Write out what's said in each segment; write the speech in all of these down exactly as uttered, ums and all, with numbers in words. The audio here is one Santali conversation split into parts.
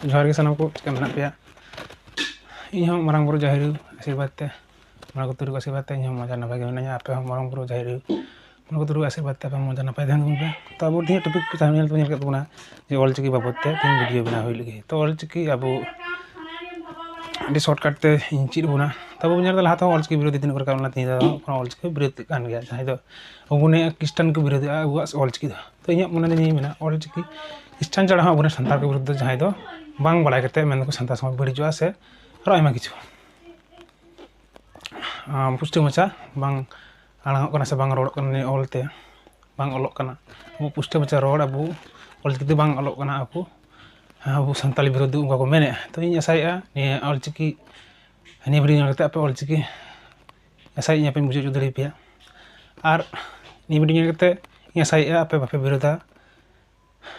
ᱡᱚᱦᱟᱨ ᱜᱮ ᱥᱟᱱᱟᱢ ᱠᱚ, ᱪᱮᱫ ᱞᱮᱠᱟ ᱢᱮᱱᱟᱜ ᱯᱮᱭᱟ? ᱤᱧ ᱦᱚᱸ ᱢᱟᱨᱟᱝ ᱵᱩᱨᱩ ᱡᱟᱦᱮᱨ ᱟᱭᱳ ᱟᱥᱤᱨᱵᱟᱫᱽ ᱛᱮ, ᱢᱚᱬᱮ ᱠᱚ ᱛᱩᱨᱩᱭ ᱠᱚ ᱟᱥᱤᱨᱵᱟᱫᱽ ᱛᱮ ᱤᱧ ᱦᱚᱸ ᱢᱚᱡᱟ ᱱᱟᱯᱟᱭ ᱜᱮ ᱢᱮᱱᱟᱧᱟ᱾ ᱟᱯᱮ ᱦᱚᱸ ᱢᱟᱨᱟᱝ ᱵᱩᱨᱩ ᱡᱟᱦᱮᱨ ᱟᱭᱳ, ᱢᱚᱬᱮ ᱠᱚ ᱛᱩᱨᱩᱭ ᱠᱚ ᱟᱥᱤᱨᱵᱟᱫᱽ ᱛᱮ ᱟᱯᱮ ᱦᱚᱸ ᱢᱚᱡᱟ ᱱᱟᱯᱟᱭ ᱛᱟᱦᱮᱱ ᱛᱟᱵᱚᱱ ᱯᱮ᱾ ᱛᱚ ᱟᱵᱚ ᱛᱮᱦᱮᱧ ᱴᱚᱯᱤᱠ ᱯᱮ ᱛᱟᱦᱮᱸ ᱧᱮᱞ ᱛᱮᱵᱚᱱ ᱧᱮᱞ ᱠᱮᱫ ᱛᱟᱵᱚᱱᱟ ᱡᱮ ᱚᱞ ᱪᱤᱠᱤ ᱵᱟᱵᱚᱫ ᱛᱮ ᱛᱮᱦᱮᱧ ᱵᱷᱤᱰᱤᱭᱳ ᱵᱮᱱᱟᱣ ᱦᱩᱭ ᱞᱟᱹᱜᱤᱫ᱾ ᱛᱚ ᱚᱞ ᱪᱤᱠᱤ ᱟᱵᱚ ᱟᱹᱰᱤ ᱥᱚᱨᱴᱠᱟᱴ ᱛᱮ ᱤᱧ ᱪᱮᱫ ᱵᱚᱱᱟ᱾ ᱛᱚ ᱟᱵᱚ ᱵᱚᱱ ᱧᱮᱞ ᱮᱫᱟ ᱞᱟᱦᱟ ᱛᱮᱦᱚᱸ ᱚᱞ ᱪᱤᱠᱤ ᱵᱤᱨᱳᱫᱷᱤ ᱛᱤᱱᱟᱹᱜ ᱠᱚ ᱨᱟᱠᱟᱵ ᱞᱮᱱᱟ, ᱛᱮᱦᱮᱧ ᱫᱚ ᱚᱞ ᱪᱤᱠᱤ ᱵᱤᱨᱳᱫᱷ ᱠᱟᱱ ᱜᱮᱭᱟ᱾ ᱡᱟᱦᱟᱸᱭ ᱫᱚ ᱟᱵᱚ ᱱᱤᱭᱟᱹ ᱠᱷᱨᱤᱥᱴᱟᱱ ᱠᱚ ᱵᱤᱨᱳᱫᱷᱮᱜᱼᱟ ᱟᱵᱚᱣᱟᱜ ᱚᱞ ᱪᱤᱠᱤ ᱫᱚ᱾ ᱛᱚ ᱤᱧᱟᱹᱜ ᱢᱚᱱᱮ ᱫᱚ ᱱᱤᱭᱟᱹ ᱢᱮᱱᱟ, ᱚᱞ ᱪᱤᱠᱤ ᱠᱷᱨᱤᱥᱴᱟᱱ ᱪᱷᱟᱲᱟ ᱦᱚᱸ ᱟᱵᱚᱨᱮᱱ ᱥᱟᱱᱛᱟᱲ ᱠᱚ ᱵᱤᱨᱩᱫᱷ ᱫᱚ ᱡᱟᱦᱟᱸᱭ ᱫᱚ ᱵᱟᱝ ᱵᱟᱲᱟᱭ ᱠᱟᱛᱮ ᱢᱮᱱ ᱫᱟᱠᱚ ᱥᱟᱱᱛᱟᱲ ᱥᱚᱢᱟᱡᱽ ᱵᱟᱹᱲᱤᱡᱚᱜᱼᱟ ᱥᱮ ᱟᱨᱚ ᱟᱭᱢᱟ ᱠᱤᱪᱷᱩ᱾ ᱟᱢ ᱯᱩᱥᱴᱟᱹᱣ ᱢᱟᱪᱷᱟ ᱵᱟᱝ ᱟᱲᱟᱝᱚᱜ ᱠᱟᱱᱟ ᱥᱮ ᱵᱟᱝ ᱨᱚᱲᱚᱜ ᱠᱟᱱᱟ ᱱᱤᱭᱟᱹ ᱚᱞ ᱛᱮ, ᱵᱟᱝ ᱚᱞᱚᱜ ᱠᱟᱱᱟ᱾ ᱟᱵᱚ ᱯᱩᱥᱴᱟᱹᱣ ᱢᱟᱪᱷᱟ ᱨᱚᱲ ᱟᱵᱚ ᱚᱞ ᱪᱤᱠᱤ ᱛᱮ ᱵᱟᱝ ᱚᱞᱚᱜ ᱠᱟᱱᱟ, ᱟᱵᱚ, ᱟᱵᱚ ᱥᱟᱱᱛᱟᱲᱤ ᱵᱤᱨᱩᱫᱷ ᱚᱱᱠᱟ ᱠᱚ ᱢᱮᱱᱮᱫᱼᱟ᱾ ᱛᱚ ᱤᱧ ᱟᱥᱟᱭᱮᱫᱼᱟ ᱱᱤᱭᱟᱹ ᱚᱞ ᱪᱤᱠᱤ, ᱱᱤᱭᱟᱹ ᱵᱷᱤᱰᱤᱭᱳ ᱧᱮᱞ ᱠᱟᱛᱮ ᱟᱯᱮ ᱚᱞ ᱪᱤᱠᱤ ᱟᱥᱟᱭᱮᱫ ᱟᱹᱧ ᱟᱯᱮᱧ ᱵᱩᱡᱷᱟᱹᱣ ᱦᱚᱪᱚ ᱫᱟᱲᱮᱭᱟᱯᱮᱭᱟ᱾ ᱟᱨ ᱱᱤᱭᱟᱹ ᱵᱷᱤᱰᱤᱭᱳ ᱧᱮᱞ ᱠᱟᱛᱮ ᱤᱧ ᱟᱥᱟᱭᱮᱫᱼᱟ ᱟᱯᱮ ᱵᱟᱯᱮ ᱵᱤᱨᱳᱫᱟ᱾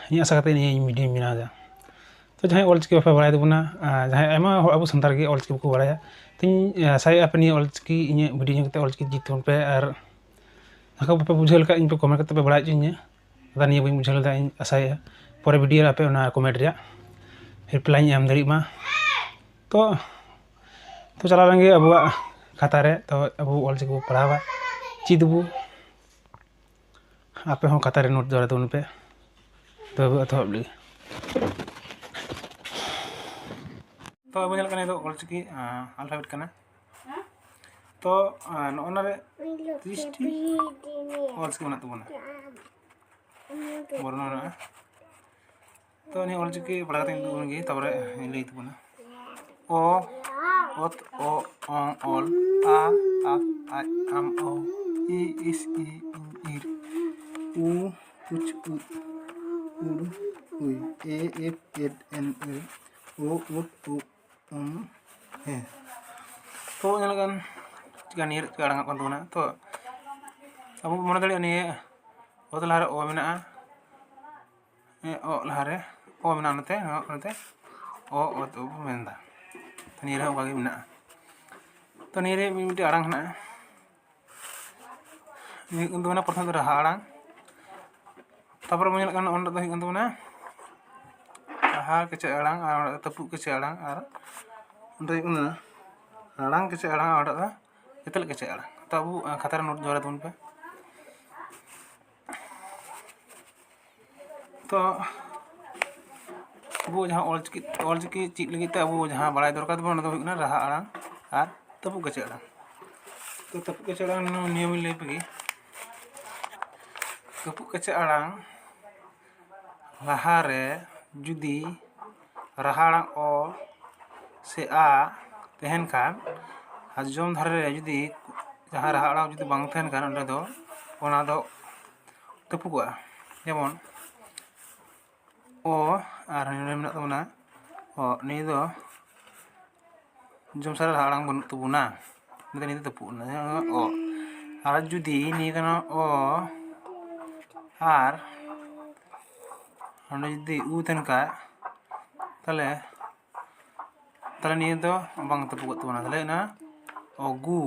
ᱤᱧ ᱟᱥᱟ ᱠᱟᱛᱮ ᱱᱤᱭᱟᱹ ᱵᱷᱤᱰᱤᱭᱳᱧ ᱵᱮᱱᱟᱣ ᱮᱫᱟ᱾ ᱛᱚ ᱡᱟᱦᱟᱸᱭ ᱚᱞ ᱪᱤᱠᱤ ᱵᱟᱯᱮ ᱵᱟᱲᱟᱭ ᱛᱟᱵᱚᱱᱟ, ᱟᱨ ᱡᱟᱦᱟᱸᱭ ᱟᱭᱢᱟ ᱦᱚᱲ ᱟᱵᱚ ᱥᱟᱱᱛᱟᱲ ᱜᱮ ᱚᱞ ᱪᱤᱠᱤ ᱵᱟᱠᱚ ᱵᱟᱲᱟᱭᱟ, ᱛᱚ ᱤᱧ ᱟᱥᱟᱭᱮᱫᱼᱟ ᱟᱯᱮ ᱱᱤᱭᱟᱹ ᱚᱞ ᱪᱤᱠᱤ, ᱤᱧᱟᱹᱜ ᱵᱷᱤᱰᱤᱭᱳ ᱧᱮᱞ ᱠᱟᱛᱮ ᱚᱞ ᱪᱤᱠᱤ ᱪᱮᱫ ᱛᱟᱵᱚᱱ ᱯᱮ᱾ ᱟᱨ ᱚᱱᱟ ᱠᱚ ᱵᱟᱯᱮ ᱵᱩᱡᱷᱟᱹᱣ ᱞᱮᱠᱷᱟᱡ ᱤᱧ ᱯᱮ ᱠᱚᱢᱮᱱᱴ ᱠᱟᱛᱮ ᱯᱮ ᱵᱟᱲᱟᱭ ᱦᱚᱪᱚᱧᱟ᱾ ᱟᱫᱚ ᱱᱤᱭᱟᱹ ᱵᱟᱹᱧ ᱵᱩᱡᱷᱟᱹᱣ ᱞᱮᱫᱟ, ᱤᱧ ᱟᱥᱟᱭᱮᱫᱼᱟ ᱯᱚᱨᱮ ᱵᱷᱤᱰᱤᱭᱳ ᱨᱮ ᱟᱯᱮ ᱚᱱᱟ ᱠᱚᱢᱮᱱᱴ ᱨᱮᱭᱟᱜ ᱨᱤᱯᱞᱟᱭ ᱤᱧ ᱮᱢ ᱫᱟᱲᱮᱭᱟᱜ ᱢᱟ᱾ ᱛᱚ, ᱛᱚ ᱪᱟᱞᱟᱣ ᱞᱮᱱ ᱜᱮ ᱟᱵᱚᱣᱟᱜ ᱠᱷᱟᱛᱟ ᱨᱮ᱾ ᱛᱚ ᱟᱵᱚ ᱚᱞ ᱪᱤᱠᱤ ᱵᱚ ᱯᱟᱲᱦᱟᱣᱟ, ᱪᱮᱫ ᱟᱵᱚ᱾ ᱟᱯᱮ ᱦᱚᱸ ᱠᱷᱟᱛᱟ ᱨᱮ ᱱᱳᱴ ᱫᱚᱦᱚᱭ ᱛᱟᱵᱚᱱ ᱯᱮ᱾ ᱛᱚ ᱟᱵᱚ ᱮᱛᱚᱦᱚᱵ ᱞᱟᱹᱜᱤᱫ᱾ ᱛᱚ ᱟᱵᱚ ᱧᱮᱞ ᱠᱟᱱᱟ, ᱱᱤᱭᱟᱹ ᱫᱚ ᱚᱞ ᱪᱤᱠᱤ ᱟᱞᱯᱷᱟᱵᱮᱴ ᱠᱟᱱᱟ᱾ ᱛᱚ ᱱᱚᱜᱼᱚ ᱱᱟ ᱨᱮ ᱛᱤᱨᱤᱥ ᱴᱤ ᱚᱞ ᱪᱤᱠᱤ ᱢᱮᱱᱟᱜ ᱛᱟᱵᱚᱱᱟ᱾ ᱵᱚᱨᱱᱚᱱᱟ᱾ ᱛᱚ ᱱᱤᱭᱟᱹ ᱚᱞ ᱪᱤᱠᱤ ᱯᱟᱲᱦᱟᱣ ᱠᱟᱛᱮ ᱩᱱᱤ ᱜᱮ ᱛᱟᱨᱯᱚᱨᱮ ᱞᱟᱹᱭ ᱛᱟᱵᱚᱱᱟ᱾ ᱚ, ᱚᱛ, ᱚ, ᱚᱝ, ᱚᱞ, ᱟ, ᱟᱠ, ᱟᱡ, ᱟᱢ, ᱚ, ᱤ, ᱤᱥ, ᱤ, ᱤᱧ, ᱤᱨ, ᱩ, ᱩᱪ, ᱩᱫ, ᱩᱲ, ᱩᱭ, ᱮ, ᱮᱯ, ᱮᱰ, ᱮᱱ, ᱮᱞ, ᱳ, ᱳᱫ, ᱳᱜ, ᱩᱢ, ᱦᱮ᱾ ᱛᱚ ᱧᱮᱞ ᱠᱟᱱ ᱪᱤᱠᱟ ᱱᱤᱭᱟᱹ ᱪᱤᱠᱟ ᱟᱲᱟᱝ ᱚᱜ ᱠᱟᱱ ᱛᱟᱵᱚᱱᱟ᱾ ᱛᱚ ᱟᱵᱚ ᱵᱚᱱ ᱢᱚᱱᱮ ᱫᱟᱲᱮᱭᱟᱜᱼᱟ ᱱᱤᱭᱟᱹ ᱚ ᱛᱟᱞᱟ ᱨᱮ ᱚ ᱢᱮᱱᱟᱜᱼᱟ᱾ ᱦᱮᱸ, ᱚ ᱞᱟᱦᱟᱨᱮ ᱚ ᱢᱮᱱᱟᱜᱼᱟ, ᱱᱚᱛᱮ, ᱱᱚᱛᱮ ᱚ, ᱚ ᱛᱮ ᱚ ᱵᱚ ᱢᱮᱱᱫᱟ᱾ ᱛᱚ ᱱᱤᱭᱟᱹ ᱨᱮᱦᱚᱸ ᱚᱱᱠᱟ ᱜᱮ ᱢᱮᱱᱟᱜᱼᱟ᱾ ᱛᱚ ᱱᱤᱭᱟᱹ ᱨᱮ ᱢᱤᱫ ᱢᱤᱫᱴᱮᱡ ᱟᱲᱟᱝ ᱦᱮᱱᱟᱜᱼᱟ᱾ ᱱᱤᱭᱟᱹ ᱦᱩᱭᱩᱜ ᱠᱟᱱ ᱛᱟᱵᱚᱱᱟ ᱯᱨᱚᱛᱷᱚᱢ ᱫᱚ ᱨᱟᱦᱟ ᱟᱲᱟᱝ᱾ ᱛᱟᱨᱯᱚᱨᱮ ᱵᱚᱱ ᱧᱮᱞ ᱠᱟᱱᱟ ᱚᱸᱰᱮ ᱫᱚ ᱦᱩᱭᱩᱜ ᱠᱟᱱ ᱛᱟᱵᱚᱱᱟ ᱞᱟᱦᱟ ᱠᱮᱪᱮᱫ ᱟᱲᱟᱝ ᱟᱨ ᱚᱸᱰᱮ ᱛᱟᱹᱯᱩᱜ ᱠᱮᱪᱮᱫ ᱟᱲᱟᱝ ᱟᱨ ᱚᱸᱰᱮ ᱚᱱᱟ ᱟᱲᱟᱝ ᱠᱮᱪᱮᱫ ᱟᱲᱟᱝ ᱟᱨ ᱚᱸᱰᱮ ᱫᱚ ᱮᱛᱮᱞ ᱠᱮᱪᱮᱫ ᱟᱲᱟᱝ᱾ ᱛᱚ ᱟᱵᱚ, ᱟᱸ, ᱠᱷᱟᱛᱟ ᱨᱮ ᱱᱳᱴ ᱡᱚᱲᱟ ᱛᱟᱵᱚᱱ ᱯᱮ᱾ ᱛᱚ ᱟᱵᱚ ᱡᱟᱦᱟᱸ ᱚᱞᱪᱤᱠᱤ, ᱚᱞᱪᱤᱠᱤ ᱪᱮᱫ ᱞᱟᱹᱜᱤᱫ ᱛᱮ ᱟᱵᱚ ᱡᱟᱦᱟᱸ ᱵᱟᱲᱟᱭ ᱫᱚᱨᱠᱟᱨ ᱛᱟᱵᱚᱱ, ᱚᱱᱟ ᱫᱚ ᱦᱩᱭᱩᱜ ᱠᱟᱱᱟ ᱨᱟᱦᱟ ᱟᱲᱟᱝ ᱟᱨ ᱛᱟᱹᱯᱩᱜ ᱠᱮᱪᱮᱫ ᱟᱲᱟᱝ᱾ ᱛᱚ ᱛᱟᱹᱯᱩᱜ ᱠᱮᱪᱮᱫ ᱟᱲᱟᱝ ᱱᱤᱭᱚᱢ ᱤᱧ ᱞᱟᱹᱭ ᱯᱮᱜᱮ᱾ ᱛᱟᱹᱯᱩᱜ ᱠᱮᱪᱮᱫ ᱟᱲᱟᱝ ᱞᱟᱦᱟᱨᱮ ᱡᱩᱫᱤ ᱨᱟᱦᱟ ᱟᱲᱟᱝ ᱚ ᱥᱮ ᱟ ᱛᱟᱦᱮᱱ ᱠᱷᱟᱱ, ᱟᱨ ᱡᱚᱡᱚᱢ ᱫᱷᱟᱨᱮ ᱨᱮ ᱡᱩᱫᱤ ᱡᱟᱦᱟᱸ ᱨᱟᱦᱟ ᱟᱲᱟᱝ ᱡᱩᱫᱤ ᱵᱟᱝ ᱛᱟᱦᱮᱱ ᱠᱷᱟᱱ, ᱚᱸᱰᱮ ᱫᱚ ᱚᱱᱟ ᱫᱚ ᱛᱟᱹᱯᱩᱜᱚᱜᱼᱟ᱾ ᱡᱮᱢᱚᱱ ᱚ, ᱟᱨ ᱱᱚᱰᱮ ᱢᱮᱱᱟᱜ ᱛᱟᱵᱚᱱᱟ ᱚ, ᱱᱤᱭᱟᱹ ᱫᱚ ᱡᱚᱡᱚᱢ ᱥᱟᱨ ᱨᱟᱦᱟ ᱟᱲᱟᱝ ᱵᱟᱹᱱᱩᱜ ᱛᱟᱵᱚᱱᱟ, ᱚᱱᱟᱛᱮ ᱱᱤᱭᱟᱹ ᱫᱚ ᱛᱟᱹᱯᱩᱜ ᱮᱱᱟ, ᱚ᱾ ᱟᱨ ᱡᱩᱫᱤ ᱱᱤᱭᱟᱹ ᱠᱟᱱᱟ ᱚ, ᱟᱨ ᱱᱚᱰᱮ ᱡᱩᱫᱤ ᱩ ᱛᱟᱦᱮᱱ ᱠᱷᱟᱡ, ᱛᱟᱦᱞᱮ, ᱛᱟᱦᱞᱮ ᱱᱤᱭᱟᱹ ᱫᱚ ᱵᱟᱝ ᱛᱟᱹᱯᱩᱜᱚᱜ ᱛᱟᱵᱚᱱᱟ, ᱛᱟᱦᱞᱮ ᱚᱱᱟ ᱚᱜᱩ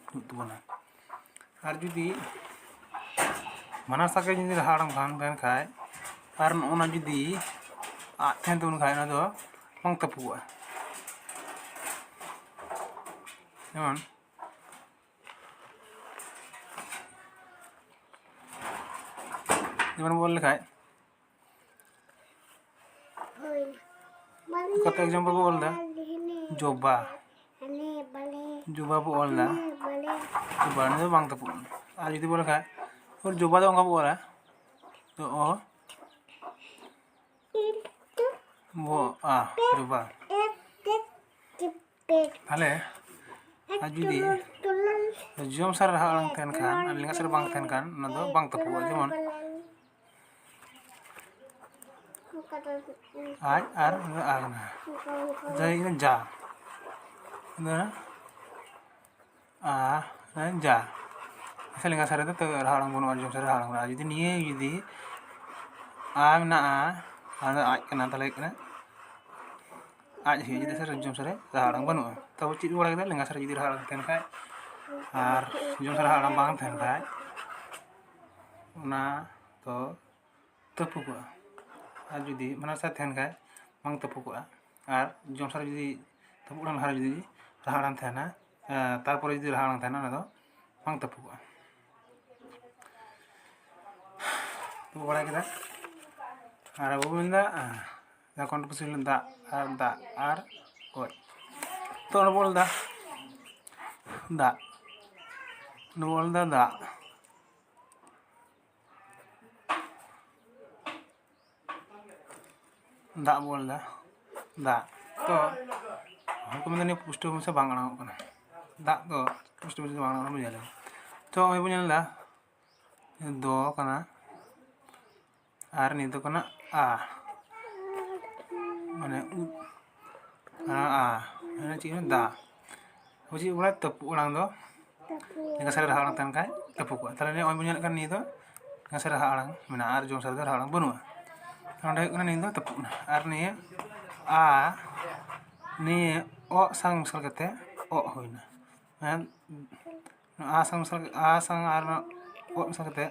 ᱦᱩᱭᱩᱜ ᱛᱟᱵᱚᱱᱟ᱾ ᱟᱨ ᱡᱩᱫᱤ ᱵᱟᱱᱟᱨ ᱥᱟᱶ ᱜᱮ ᱡᱩᱫᱤ ᱨᱟᱦᱟ ᱟᱲᱟᱝ ᱵᱟᱝ ᱛᱟᱦᱮᱱ ᱠᱷᱟᱡ, ᱟᱨ ᱱᱚᱜᱼᱚ ᱱᱟ ᱡᱩᱫᱤ ᱟᱜ ᱛᱟᱦᱮᱱ ᱛᱟᱵᱚᱱ ᱠᱷᱟᱡ, ᱚᱱᱟ ᱫᱚ ᱵᱟᱝ ᱛᱟᱹᱯᱩᱜᱚᱜᱼᱟ᱾ ᱡᱮᱢᱚᱱ, ᱡᱮᱢᱚᱱ ᱵᱚᱱ ᱚᱞ ᱞᱮᱠᱷᱟᱡ, ᱠᱟᱛᱮ example ᱵᱚ ᱚᱞ ᱮᱫᱟ, ᱡᱚᱵᱟ᱾ ᱡᱚᱵᱟ ᱵᱚ ᱚᱞ ᱮᱫᱟ, ᱡᱚᱵᱟ, ᱱᱤᱭᱟᱹ ᱫᱚ ᱵᱟᱝ ᱛᱟᱹᱯᱩᱜ ᱠᱟᱱᱟ᱾ ᱟᱨ ᱡᱩᱫᱤ ᱵᱚ ᱚᱞ ᱞᱮᱠᱷᱟᱡ, ᱳᱨ ᱡᱚᱵᱟ ᱫᱚ ᱚᱱᱠᱟ ᱵᱚ ᱚᱞᱟ, ᱛᱚ ᱚ, ᱵᱚ, ᱟ, ᱡᱚᱵᱟ᱾ ᱛᱟᱦᱞᱮ, ᱟᱨ ᱡᱩᱫᱤ ᱡᱚᱡᱚᱢ ᱥᱟᱨ ᱨᱟᱦᱟ ᱟᱲᱟᱝ ᱛᱟᱦᱮᱱ ᱠᱷᱟᱱ ᱟᱨ ᱞᱮᱸᱜᱟ ᱥᱟᱨ ᱵᱟᱝ ᱛᱟᱦᱮᱱ ᱠᱷᱟᱱ, ᱚᱱᱟ ᱫᱚ ᱵᱟᱝ ᱛᱟᱹᱯᱩᱜᱼᱟ᱾ ᱡᱮᱢᱚᱱ, ᱟᱡ ᱟᱨ ᱟ ᱠᱟᱱᱟ᱾ ᱡᱟᱭ ᱠᱟᱱᱟ ᱡᱟ᱾ ᱤᱱᱟᱹ ᱟ, ᱡᱟ᱾ ᱥᱮ ᱞᱮᱸᱜᱟ ᱥᱟᱨ ᱨᱮᱫᱚ ᱛᱚ ᱨᱟᱦᱟ ᱟᱲᱟᱝ ᱵᱟᱹᱱᱩᱜᱼᱟ, ᱡᱚᱡᱚᱢ ᱥᱟᱨ ᱨᱮ ᱨᱟᱦᱟ ᱟᱲᱟᱝ ᱵᱟᱹᱱᱩᱜᱼᱟ᱾ ᱟᱨ ᱡᱩᱫᱤ ᱱᱤᱭᱟᱹ ᱡᱩᱫᱤ ᱟ ᱢᱮᱱᱟᱜᱼᱟ, ᱟᱫᱚ ᱟᱡ ᱠᱟᱱᱟ, ᱛᱟᱦᱞᱮ ᱦᱩᱭᱩᱜ ᱠᱟᱱᱟ ᱟᱡ ᱦᱩᱭᱩᱜᱼᱟ, ᱡᱩᱫᱤ ᱥᱟᱨ ᱡᱚᱡᱚᱢ ᱥᱟᱨ ᱨᱮ ᱨᱟᱦᱟ ᱟᱲᱟᱝ ᱵᱟᱹᱱᱩᱜᱼᱟ᱾ ᱛᱚ ᱟᱵᱚ ᱪᱮᱫ ᱵᱚ ᱵᱟᱲᱟᱭ ᱠᱮᱫᱟ? ᱞᱮᱸᱜᱟ ᱥᱟᱨ ᱨᱮ ᱡᱩᱫᱤ ᱨᱟᱦᱟ ᱟᱲᱟᱝ ᱛᱟᱦᱮᱱ ᱠᱷᱟᱡ ᱟᱨ ᱡᱚᱡᱚᱢ ᱥᱟᱨ ᱨᱮ ᱨᱟᱦᱟ ᱟᱲᱟᱝ ᱵᱟᱝ ᱛᱟᱦᱮᱱ ᱠᱷᱟᱡ, ᱚᱱᱟ ᱫᱚ ᱛᱟᱹᱯᱩᱜᱚᱜᱼᱟ᱾ ᱟᱨ ᱡᱩᱫᱤ ᱵᱟᱱᱟᱨ ᱥᱟᱨ ᱛᱟᱦᱮᱱ ᱠᱷᱟᱡ, ᱵᱟᱝ ᱛᱟᱹᱯᱩᱜᱼᱟ᱾ ᱟᱨ ᱡᱚᱢ ᱥᱟᱨᱮ ᱡᱩᱫᱤ ᱛᱟᱹᱯᱩᱜ ᱟᱲᱟᱝ ᱞᱟᱦᱟᱨᱮ ᱡᱩᱫᱤ ᱨᱟᱦᱟ ᱟᱲᱟᱝ ᱛᱟᱦᱮᱱᱟ, ᱮᱸ, ᱛᱟᱨᱯᱚᱨᱮ ᱡᱩᱫᱤ ᱨᱟᱦᱟ ᱟᱲᱟᱝ ᱛᱟᱦᱮᱱᱟ, ᱚᱱᱟ ᱫᱚ ᱵᱟᱝ ᱛᱟᱹᱯᱩᱜᱼᱟ᱾ ᱛᱟᱹᱯᱩᱜ ᱵᱟᱲᱟ ᱠᱮᱫᱟ᱾ ᱟᱨ ᱟᱵᱚ ᱵᱚᱱ ᱢᱮᱱᱫᱟ, ᱮᱸ, ᱡᱟᱦᱟᱸ ᱠᱚᱱᱴᱨᱳᱞ ᱯᱮᱱᱥᱤᱞ ᱫᱟᱜ ᱟᱨ ᱫᱟᱜ ᱟᱨ ᱚᱡ᱾ ᱛᱚ ᱚᱸᱰᱮ ᱵᱚᱱ ᱚᱞ ᱮᱫᱟ ᱫᱟᱜ, ᱚᱸᱰᱮ ᱵᱚᱱ ᱚᱞ ᱮᱫᱟ ᱫᱟᱜ᱾ ᱫᱟᱜ ᱵᱚᱞ ᱮᱫᱟ, ᱫᱟᱜ᱾ ᱛᱚ ᱦᱚᱲ ᱠᱚ ᱢᱮᱱᱫᱟ ᱱᱤᱭᱟᱹ ᱯᱩᱥᱴᱟᱹᱣ ᱢᱟᱪᱷᱟ ᱵᱟᱝ ᱟᱲᱟᱝᱚᱜ ᱠᱟᱱᱟ, ᱫᱟᱜ ᱫᱚ ᱯᱩᱥᱴᱟᱹᱣ ᱢᱟᱪᱷᱟ ᱵᱟᱝ ᱟᱲᱟᱝᱚᱜ ᱠᱟᱱᱟ, ᱵᱩᱡᱷᱟᱹᱣ ᱞᱮ᱾ ᱛᱚ ᱱᱚᱜᱼᱚᱭ ᱵᱚᱱ ᱧᱮᱞ ᱮᱫᱟ, ᱫᱚ ᱠᱟᱱᱟ ᱟᱨ ᱱᱤᱭᱟᱹ ᱫᱚ ᱠᱟᱱᱟ ᱟ, ᱢᱟᱱᱮ ᱩᱫ, ᱚᱱᱟ ᱟ, ᱢᱟᱱᱮ ᱪᱮᱫ ᱠᱟᱱᱟ? ᱫᱟ᱾ ᱟᱵᱚ ᱪᱮᱫ ᱵᱚᱱ ᱵᱟᱲᱟᱭᱟ? ᱛᱟᱹᱯᱩᱜ ᱟᱲᱟᱝ ᱫᱚ ᱞᱮᱸᱜᱟ ᱥᱮᱫ ᱨᱮ ᱨᱟᱦᱟ ᱟᱲᱟᱝ ᱛᱟᱦᱮᱱ ᱠᱷᱟᱡ ᱛᱟᱹᱯᱩᱜ ᱠᱚᱜᱼᱟ᱾ ᱛᱟᱦᱞᱮ ᱱᱤᱭᱟᱹ ᱱᱚᱜᱼᱚᱭ ᱵᱚᱱ ᱧᱮᱞᱮᱫ ᱠᱟᱱ ᱱᱤᱭᱟᱹ ᱫᱚ ᱞᱮᱸᱜᱟ ᱥᱮᱫ ᱨᱮ ᱨᱟᱦᱟ ᱟᱲᱟᱝ ᱢᱮᱱᱟᱜᱼᱟ ᱟᱨ ᱡᱚᱢ ᱥᱟᱨᱮ ᱫᱚ ᱨᱟᱦᱟ ᱟᱲᱟᱝ ᱵᱟᱹᱱᱩᱜᱼᱟ᱾ ᱛᱟᱦᱞᱮ ᱚᱸᱰᱮ ᱦᱩᱭᱩᱜ ᱠᱟᱱᱟ ᱱᱤᱭᱟᱹ ᱫᱚ ᱛᱟᱹᱯᱩᱜ ᱮᱱᱟ᱾ ᱟᱨ ᱱᱤᱭᱟᱹ ᱟ, ᱱᱤᱭᱟᱹ ᱚᱜ ᱥᱟᱝ ᱢᱮᱥᱟᱞ ᱠᱟᱛᱮ ᱚᱜ ᱦᱩᱭᱱᱟ᱾ ᱢᱟᱱᱮ ᱟ ᱥᱟᱝ ᱢᱮᱥᱟᱞ, ᱟ ᱥᱟᱝ ᱟᱨ ᱚᱜ ᱢᱮᱥᱟᱞ ᱠᱟᱛᱮ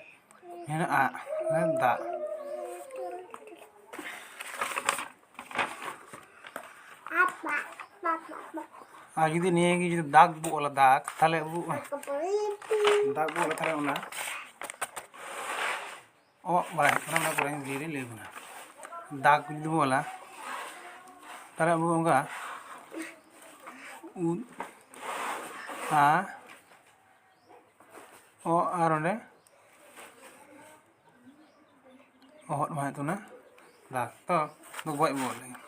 ᱦᱩᱭᱱᱟ ᱟ, ᱢᱟᱱᱮ ᱫᱟᱜ᱾ ᱟᱨ ᱡᱩᱫᱤ ᱱᱤᱭᱟᱹ ᱜᱮ ᱡᱩᱫᱤ ᱫᱟᱜᱽ ᱵᱚ ᱚᱞᱟ, ᱫᱟᱜᱽ, ᱛᱟᱦᱞᱮ ᱟᱵᱚ ᱫᱟᱜᱽ ᱵᱚ ᱚᱞᱟ, ᱛᱟᱦᱞᱮ ᱚᱱᱟ ᱚᱜ ᱵᱟᱭ ᱦᱩᱭᱩᱜ ᱠᱟᱱᱟ, ᱚᱱᱟ ᱠᱚᱨᱮ ᱞᱟᱹᱭ ᱞᱟᱹᱭ ᱵᱚᱱᱟ᱾ ᱫᱟᱜᱽ ᱡᱩᱫᱤ ᱵᱚ ᱚᱞᱟ, ᱛᱟᱦᱞᱮ ᱟᱵᱚ ᱚᱱᱠᱟ ᱩᱫ, ᱟ, ᱚ ᱟᱨ ᱚᱸᱰᱮ ᱚᱦᱚᱫ ᱢᱟ ᱦᱩᱭᱩᱜ ᱛᱟᱵᱚᱱᱟ ᱫᱟᱜᱽ᱾ ᱛᱚ, ᱫᱚ ᱜᱚᱡ ᱵᱚ ᱚᱞ ᱞᱮᱜᱮ᱾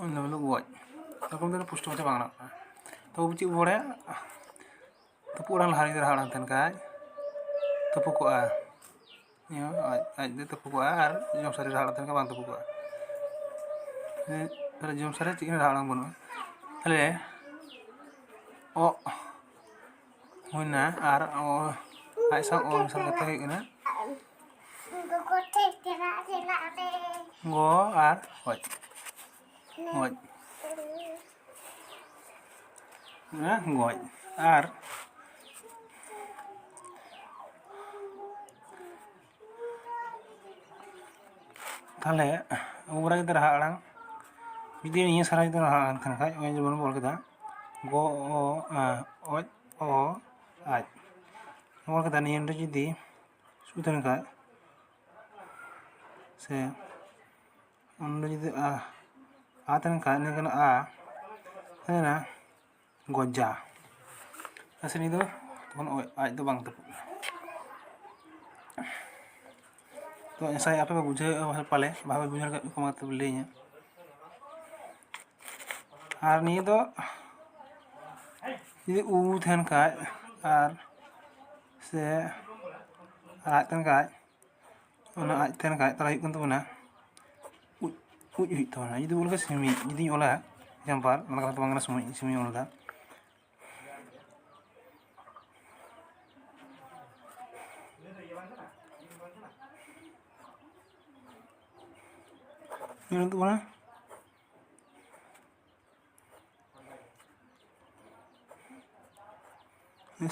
ᱚᱱᱟ ᱵᱚᱞᱮ ᱜᱚᱡ᱾ ᱮᱨᱚᱠᱚᱢ ᱛᱮ ᱯᱩᱥᱴᱟᱹᱣ ᱢᱟᱪᱷᱟ ᱵᱟᱝ ᱨᱟᱠᱟᱵ ᱠᱟᱱᱟ᱾ ᱛᱚ, ᱟᱵᱚ ᱪᱮᱫ ᱵᱚ ᱵᱟᱲᱟᱭᱟ? ᱛᱟᱹᱯᱩᱜ ᱟᱲᱟᱝ ᱞᱟᱦᱟ ᱨᱮ ᱡᱩᱫᱤ ᱨᱟᱦᱟ ᱟᱲᱟᱝ ᱛᱟᱦᱮᱱ ᱠᱷᱟᱡ, ᱛᱟᱹᱯᱩᱜ ᱠᱚᱜᱼᱟ᱾ ᱱᱤᱭᱟᱹ ᱟᱡ, ᱟᱡ ᱫᱚ ᱛᱟᱹᱯᱩᱜ ᱠᱚᱜᱼᱟ ᱟᱨ ᱡᱚᱢ ᱥᱟᱨᱮ ᱨᱟᱦᱟ ᱟᱲᱟᱝ ᱛᱟᱦᱮᱱ ᱠᱷᱟᱡ ᱵᱟᱝ ᱛᱟᱹᱯᱩᱜ ᱠᱚᱜᱼᱟ᱾ ᱦᱮᱸ, ᱛᱟᱦᱞᱮ ᱡᱚᱢ ᱥᱟᱨᱮ ᱪᱮᱫ ᱦᱚᱸ ᱨᱟᱦᱟ ᱟᱲᱟᱝ ᱵᱟᱹᱱᱩᱜᱼᱟ᱾ ᱛᱟᱦᱞᱮ ᱚᱜ ᱦᱩᱭᱱᱟ ᱟᱨ ᱚ, ᱟᱡ ᱥᱟᱶ ᱚ ᱢᱮᱥᱟᱞ ᱠᱟᱛᱮ ᱦᱩᱭᱩᱜ ᱠᱟᱱᱟ ᱜᱚ ᱟᱨ ᱚᱡ᱾ ᱚᱱᱟ ᱜᱚᱡ᱾ ᱟᱨ ᱛᱟᱦᱚᱞᱮ ᱟᱵᱚ ᱵᱟᱲᱟᱭ ᱠᱮᱫᱟ ᱨᱟᱦᱟ ᱟᱲᱟᱝ᱾ ᱡᱩᱫᱤ ᱱᱤᱭᱟᱹ ᱥᱟᱨᱟ ᱡᱩᱫᱤ ᱨᱟᱦᱟ ᱟᱲᱟᱝ ᱠᱟᱱ ᱠᱷᱟᱡ, ᱱᱚᱜᱼᱚᱭ ᱡᱮᱢᱚᱱ ᱵᱚᱱ ᱚᱞ ᱠᱮᱫᱟ ᱜᱚ, ᱚ, ᱟ, ᱚᱡ, ᱚ, ᱟᱡ᱾ ᱵᱚᱱ ᱚᱞ ᱠᱮᱫᱟ, ᱱᱤᱭᱟᱹ ᱨᱮ ᱡᱩᱫᱤ ᱥᱩ ᱛᱟᱦᱮᱱ ᱠᱷᱟᱡ, ᱥᱮ ᱚᱸᱰᱮ ᱡᱩᱫᱤ ᱟ, ᱟ ᱛᱟᱦᱮᱱ ᱠᱷᱟᱡ, ᱱᱤᱭᱟᱹ ᱠᱟᱱᱟ ᱟ, ᱛᱟᱦᱮᱱᱟ ᱜᱚᱡᱟ᱾ ᱟᱪᱪᱷᱟ, ᱱᱤᱭᱟᱹ ᱫᱚ ᱛᱚᱠᱷᱚᱱ ᱚ-, ᱟᱡ ᱫᱚ ᱵᱟᱝ ᱛᱟᱹᱯᱩᱜᱼᱟ᱾ ᱛᱚ ᱮᱥᱟᱭ ᱟᱯᱮ ᱯᱮ ᱵᱩᱡᱷᱟᱹᱣᱮᱫᱼᱟ ᱯᱟᱞᱮ, ᱵᱟᱯᱮ ᱵᱩᱡᱷᱟᱹᱣ ᱞᱮᱠᱷᱟᱡ ᱠᱚᱢᱮᱱᱴ ᱛᱮ ᱞᱟᱹᱭᱟᱹᱧᱟ᱾ ᱟᱨ ᱱᱤᱭᱟᱹ ᱫᱚ ᱡᱩᱫᱤ ᱩ ᱛᱟᱦᱮᱱ ᱠᱷᱟᱡ ᱟᱨ ᱥᱮ ᱟᱡ ᱛᱟᱦᱮᱱ ᱠᱷᱟᱡ, ᱚᱱᱟ ᱟᱡ ᱛᱟᱦᱮᱱ ᱠᱷᱟᱡ, ᱛᱟᱦᱚᱞᱮ ᱦᱩᱭᱩᱜ ᱠᱟᱱ ᱛᱟᱵᱚᱱᱟ ᱩᱡ, ᱩᱡ ᱦᱩᱭᱩᱜ ᱛᱟᱵᱚᱱᱟ᱾ ᱡᱩᱫᱤ ᱵᱚᱱ ᱚᱞᱟ ᱥᱤᱢᱤᱡ, ᱡᱩᱫᱤᱧ ᱚᱞᱟ example, ᱚᱱᱟ ᱠᱟᱛᱷᱟ ᱫᱚ ᱵᱟᱝ ᱠᱟᱱᱟ, ᱥᱤᱢᱤᱡ, ᱥᱤᱢᱤᱡ ᱚᱞ ᱮᱫᱟ᱾ ᱧᱮᱞ ᱛᱟᱵᱚᱱᱟ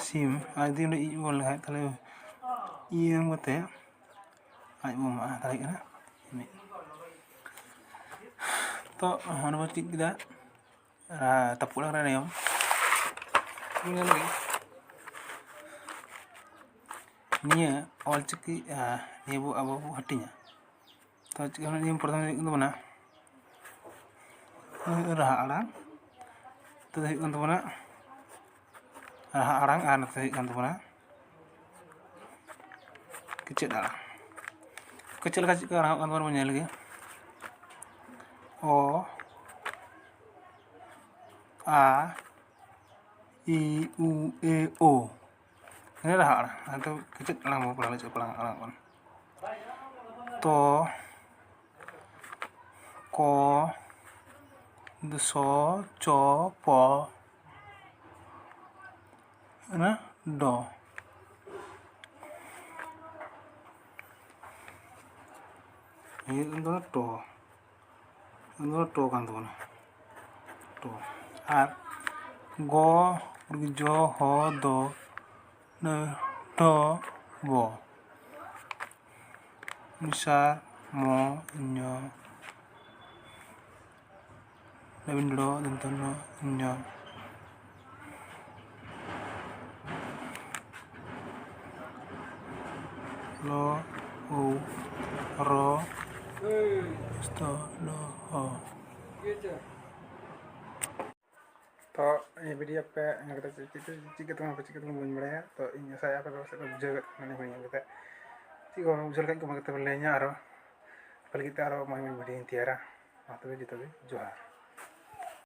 ᱥᱤᱢ, ᱟᱨ ᱡᱩᱫᱤ ᱚᱸᱰᱮ ᱤᱡ ᱵᱚᱱ ᱞᱮᱠᱷᱟᱡ, ᱛᱟᱦᱚᱞᱮ ᱤ ᱮᱢ ᱠᱟᱛᱮ ᱟᱡ ᱵᱚᱱ ᱮᱢᱟᱜᱼᱟ, ᱛᱟᱦᱚᱞᱮ ᱦᱩᱭᱩᱜ ᱠᱟᱱᱟ ᱥᱤᱢᱤᱡ᱾ ᱛᱚ ᱚᱱᱟ ᱵᱚᱱ ᱪᱮᱫ ᱠᱮᱫᱟ, ᱟᱨ ᱛᱟᱹᱯᱩᱜ ᱟᱲᱟᱝ ᱨᱮᱭᱟᱜ ᱱᱤᱭᱚᱢ ᱧᱮᱞ ᱞᱮᱜᱮ᱾ ᱱᱤᱭᱟᱹ ᱚᱞᱪᱤᱠᱤ, ᱟᱨ ᱱᱤᱭᱟᱹ ᱵᱚ ᱟᱵᱚ ᱵᱚ ᱦᱟᱹᱴᱤᱧᱟ᱾ ᱛᱚ ᱪᱮᱫ ᱞᱮᱠᱟ ᱱᱤᱭᱚᱢ ᱯᱨᱚᱛᱷᱚᱢ ᱦᱩᱭᱩᱜ ᱠᱟᱱ ᱛᱟᱵᱚᱱᱟ ᱨᱟᱦᱟ ᱟᱲᱟᱝ, ᱱᱚᱛᱮ ᱫᱚ ᱦᱩᱭᱩᱜ ᱠᱟᱱ ᱛᱟᱵᱚᱱᱟ ᱨᱟᱦᱟ ᱟᱲᱟᱝ, ᱟᱨ ᱱᱚᱛᱮ ᱦᱩᱭᱩᱜ ᱠᱟᱱ ᱛᱟᱵᱚᱱᱟ ᱠᱮᱪᱮᱫ ᱟᱲᱟᱝ᱾ ᱠᱮᱪᱮᱫ ᱞᱮᱠᱟ ᱪᱮᱫ ᱞᱮᱠᱟ ᱟᱲᱟᱝᱚᱜ ᱠᱟᱱ ᱛᱟᱵᱚᱱᱟ ᱵᱚᱱ ᱧᱮᱞ ᱞᱮᱜᱮ᱾ ᱚ, ᱟ, ᱤ, ᱩ, ᱮ, ᱳ᱾ ᱱᱤᱭᱟᱹ ᱨᱟᱦᱟ ᱟᱲᱟᱝ᱾ ᱟᱫᱚ ᱠᱮᱪᱮᱫ ᱟᱲᱟᱝ ᱵᱚᱱ ᱯᱟᱲᱦᱟᱣ ᱞᱮᱫ ᱯᱟᱲᱦᱟᱣ ᱟᱲᱟᱝ ᱠᱟᱱᱟ᱾ ᱛᱚ, ᱠᱚ, ᱥᱚ, ᱪᱚ, ᱯᱚ, ᱚᱱᱟ ᱰᱚ᱾ ᱱᱤᱭᱟᱹ ᱫᱚ ᱴᱚ᱾ ᱱᱚᱣᱟ ᱫᱚ ᱴᱚ ᱠᱟᱱ ᱛᱟᱵᱚᱱᱟ, ᱴᱚ᱾ ᱟᱨ ᱜᱚ, ᱡᱚ, ᱦᱚ, ᱫᱚ, ᱱᱟᱹ, ᱰᱷᱚ, ᱵᱚ᱾ ᱢᱤᱥᱟ, ᱢᱚ, ᱧᱚ, ᱞᱮᱵᱤᱱ ᱰᱚ, ᱫᱚᱱᱛᱚ ᱱᱚ, ᱧᱚ᱾ ᱞᱚ, ᱩ, ᱨᱚ, ᱥᱛᱚ, ᱞᱚ, ᱦᱚ᱾ ᱛᱚ ᱱᱤᱭᱟᱹ ᱵᱷᱤᱰᱤᱭᱳ ᱯᱮ ᱧᱮᱞ ᱠᱟᱛᱮ ᱪᱮᱫ, ᱪᱮᱫ, ᱪᱮᱫ ᱠᱟᱛᱮ ᱯᱮ, ᱪᱮᱫ ᱠᱟᱛᱮ ᱵᱟᱹᱧ ᱵᱟᱲᱟᱭᱟ᱾ ᱛᱚ ᱤᱧ ᱟᱥᱟᱭᱟ ᱟᱯᱮ ᱯᱟᱥᱮᱡ ᱯᱮ ᱵᱩᱡᱷᱟᱹᱣ ᱠᱟᱜ ᱠᱷᱟᱱ ᱱᱤᱭᱟᱹ ᱵᱷᱤᱰᱤᱭᱳ ᱧᱮᱞ ᱠᱟᱛᱮ ᱪᱮᱫ ᱠᱚ ᱵᱩᱡᱷᱟᱹᱣ ᱞᱮᱠᱷᱟᱱ ᱠᱚ ᱢᱟ ᱠᱟᱛᱮ ᱯᱮ ᱞᱟᱹᱭᱟᱹᱧᱟ᱾ ᱟᱨᱚ ᱟᱯᱮ ᱞᱟᱹᱜᱤᱫ ᱛᱮ ᱟᱨᱚ ᱢᱚᱡᱽ ᱢᱚᱡᱽ ᱵᱷᱤᱰᱤᱭᱳᱧ ᱛᱮᱭᱟᱨᱟ᱾ ᱢᱟ ᱛᱚᱵᱮ ᱡᱚᱛᱚ ᱜᱮ ᱡᱚᱦᱟᱨ᱾